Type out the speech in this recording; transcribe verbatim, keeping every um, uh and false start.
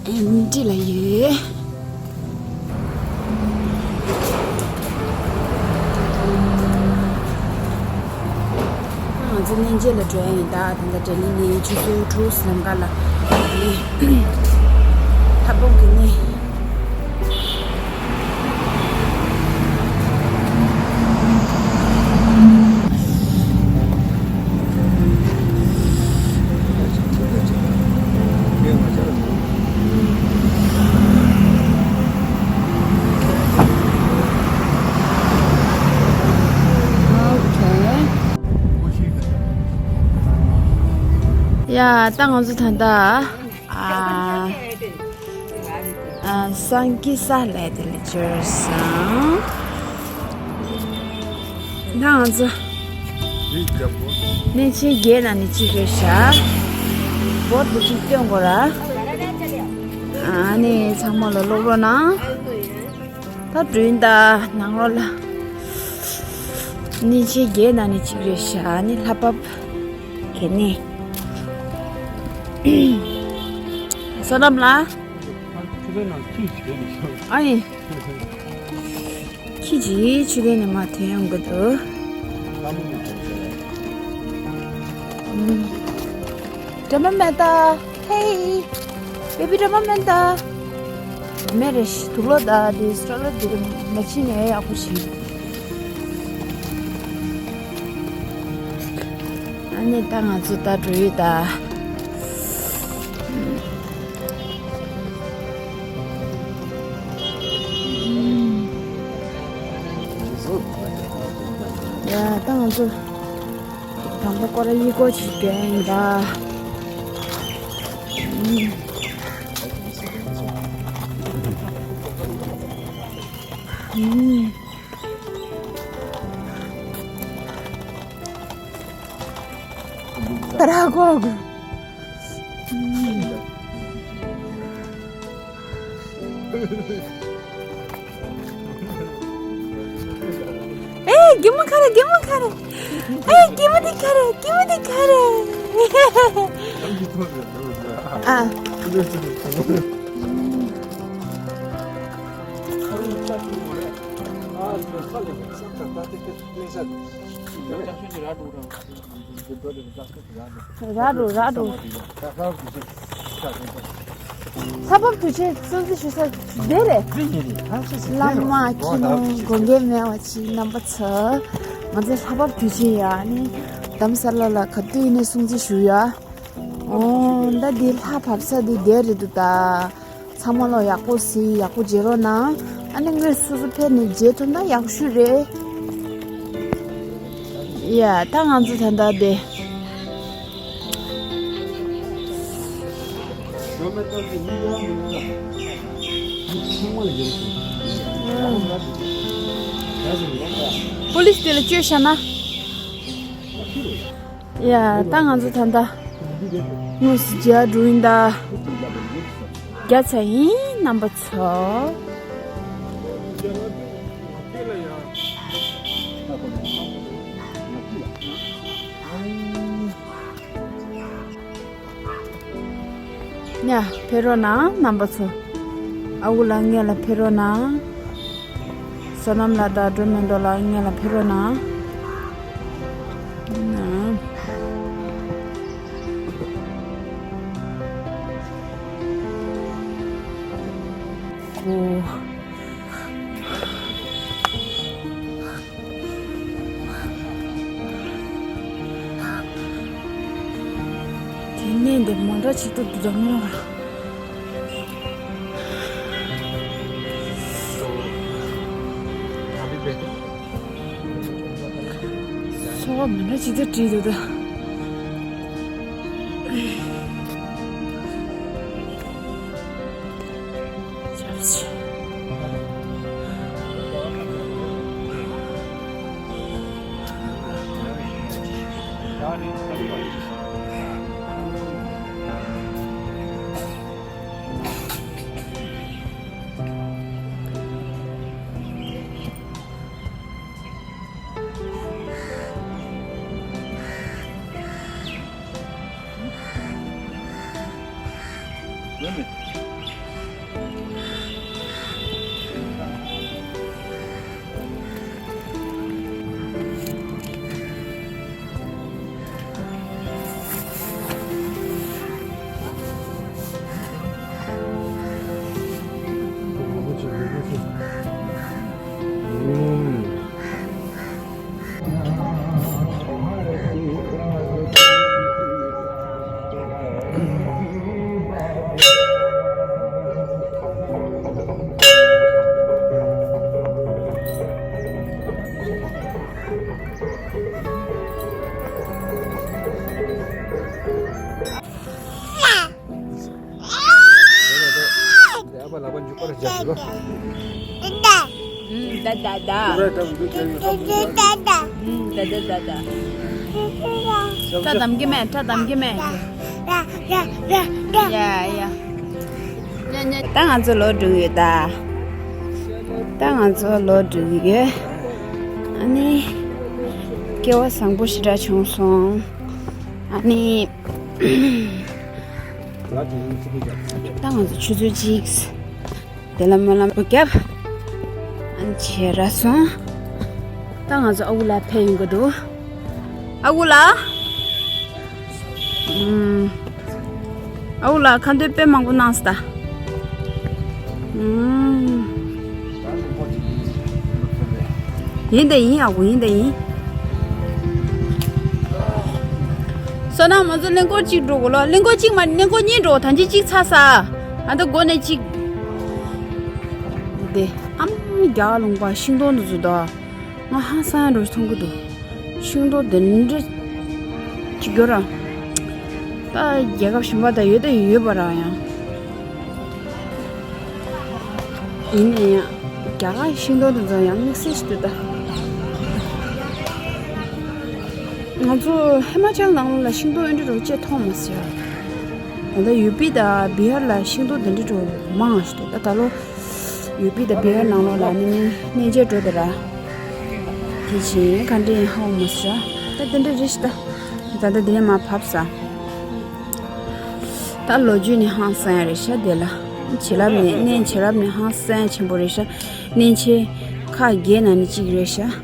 ཨེ་ཉིན་ཁྲི་ལ་ཡོད། ང་ཚོ་གནས་མཇལ་ལ་འགྲོ་ཡ་ཡིན་ད། ད་ལྟ་འབྲས་ལི་ནས་ཆུ་ཚོད་དྲུག་ལམ་ཁ་ལ་ནི་ལྷ་བབས་ཀྱི་ནི། ཡ། ད་ང་ཚོ་ད་ལྟ་ཨ་ཨ་སང་ཀི་ས་ལ་དེ་ལ་འབྱོར་སོང་། ད་ང་ཚོ་གནས་ཆེན་བརྒྱད་ནང་ནས་གཅིག་རེད་ཤག། བོད་དུ་གཅིག་སྟོན་དགོས་ར། ཨ་ནི་ཚང་མ་ལ་སློབ་རོགས་གནང་། ད་འགྲོ་ཡིན་ད་ནང་ལོགས་ལ། གནས་ཆེན་བརྒྱད་ནང་ནས་གཅིག་རེད་ཤག། ཨ་ནི་ལྷ་བབས་གལ་གནད། བསོད་ནམས་ལགས། ཨ་ཡེ། ཁྱི་གཅིག་ཆུ་ལེན་ནས་མར་ཐོན་ཡོང་གི་འདུག། སྒྲོལ་མ་མེད་ད། Hey baby, སྒྲོལ་མ་མེད་ད། མེད་རེད། དུག་ལོག་ད་དེ་སྤྲོ་ལོ་དེ་མ་ཕྱིན་ནས་ཡག་པོ་ཞིག། ཨ་ནི་ད་ང་ཚོ་ད་འགྲོ་ཡོད་ད། ཡ། ད་ང་ཚོ་དང་པོ་སྐོར་ར་གཉིས་སྐོར་ཅིག་བསྡད་ཡིན་ད། ད་ར་གོ་གོ། ཨེ། རྒན་མོ་ག་རེ། རྒན་མོ་ག་རེ། ཨེ། རྒན་མོ་འདི་ག་རེ། རྒན་མོ་འདི་ག་རེ། ཨ། ར་རུ་ར་རུ། ལྷ་བབས་དུས་ཆེན་སྲུང་བརྩི་ཞུ་ས་འདི་རེད། བླ་མ་ཁྱི་ནང་དགོན་སྡེ་མེད་པ་ཅིག་རྣམ་པ་ཚོ། ང་ཚོ་ལྷ་བབས་དུས་ཆེན་ཡ་ནི་རྡ་རམ་ས་ལ་ལ་ག་དུས་ནས་སྲུང་བརྩི་ཞུ་ཡ། ཨོ་ད་འདི་ལྷ་བབས་ས་འདི་འདི་རེད་འདུག་ད། ཚང་མ་ལོ་ཡག་པོ་གཟིགས། ཡག་པོ་མཇལ་རོགས་གནང་། ཨ་ནི་ངོས་སོ་སོ་ཕེབས་ནས་མཇལ་ཐུབ་ན་ཡག་ཤོས་རེད། ཡ། ད་ང་ཚོ་ད་ལྟ་དེ། པུ་ལིས་དེ་ལ་བཅོས་བཞག་ན། ཡ། ད་ང་ཚོ་ད་ལྟ་དངོས་སུ་མཇལ་འགྲོ་ཡིན་ད། རྒྱ་ཚ་ཡིན་རྣམ་པ་ཚོ། ཡ། ཕེབས་རོགས་གནང་རྣམ་པ་ཚོ། ཨ་ཁུ་ལགས་སྔོན་ལ་ཕེབས་རོགས་གནང་། བསོད་ནམས་ལགས་དང་སྒྲོལ་མ་མདོག་ལགས་སྔོན་ལ་ཕེབས་རོགས་གནང་། ཨོ། དེ་ནས་འདི་མོ་འདྲ་ཅིག་ཏུ་འདུག་མོ། སོ་བ་མི་འདྲ་ཅིག་ཏུ་བྲིས་འདུག་ད། ཨ་ཕ་ལག་པ་མཇུག་པར་རྒྱབ་ཞུ་ལོ། ད་ད་ད། ད་ད་ད་ད། ཁྲ་དམ་གི་མེད། ཁྲ་དམ་གི་མེད། ཡ་ཡ། ད་ང་ཚོ་ལོག་འགྲོ་གི་ཡོད་ད། ད་ང་ཚོ་ལོག་འགྲོ་གི་ཡོད། ཨ་ནི། སྐལ་བ་བཟང་པོ་ཞེ་དྲག་བྱུང་སོང་། ཨ་ནི། ད་ང་ཚོ་ཆུ་ཚོད་གཅིག་དེ་ལ་སྨོན་ལམ་རྒྱབ། ཨ་ནི་བྱས་ར་སོང་། ད་ང་ཚོ་ཨ་ཁུ་ལགས་ཕེབས་ཡོང་གི་འདུག་ཨ་ཁུ་ལགས། ཨུམ། ཨ་ཁུ་ལགས་ཁ་འདོན་དཔེ་མང་པོ་གནང་སོང་ད། ཨུམ། ཡིན་ད་ཡིན། ཨ་ཁུ་ཡིན་ད་ཡིན། བསོད་ནམས་ང་ཚོ་གླིང་སྐོར་གཅིག་འགྲོ་དགོས་ལོ། གླིང་སྐོར་གཅིག་མ་གླིང་སྐོར་གཉིས་འགྲོ། ད་ཅི་གཅིག་ཚར་ས། ཨ་ད་སྒོ་ནས་གཅིག་དེ་ཨ་མ་རྒྱ་གར་ལུང་པ་ཤིང་སྡོང་འདི་ཚོ་ད། ང་ཧང་སང་འགྲོ་མཐོང་གི་འདུག་ཤིང་སྡོང་དེ་འདྲ་ཅིག་ཡོད་ར། ད་རྒྱལ་ཁབ་གཞན་པ་ད་ཡོད་ད་ཡོད་པ་ར་ཡང་། ཡིན་ན་ཡང་རྒྱ་གར་ཤིང་སྡོང་དེ་ཚོ་ཡང་དམིགས་བསལ་ཞིག་འདུག་ད། ང་ཚོ་ཧི་མ་ཅལ་ནང་ལོགས་ལ་ཤིང་སྡོང་འདི་འདྲ་བོ་ཅིག་མཐོང་མ་སོང་ཡ། ད་ལྟ་ཡུ་པི་དང་བི་ཧར་ལ་ཤིང་སྡོང་འདི་འདྲ་བོ་མང་ཞིག་འདུག་ད་ད་ལོ་ཡུ་པི་དང་བི་ཧར་ནང་ལོགས་ལ་ནི་མི་གནས་མཇལ་འགྲོ་དེ་ར། དེ་བཞིན་ག་འདྲ་ཡིན་ཧ་གོ་མ་སོང་ཡ། ད་དེ་འདྲ་རེད་ཤག་ད། ད་ལྟ་དེ་ནས་མར་བབས་ས། ད་ལོ་རྒྱུས་ནི་ཧང་སང་ཡ་རེད་ཤག་དེ་ལ། བྱིན་རླབས་ནི་གནས་བྱིན་རླབས་ནི་ཧང་སང་ཡ་ཆེན་པོ་རེད་ཤག་གནས་ཆེན་ཁག་བརྒྱད་ནང་ནས་གཅིག་རེད་ཤག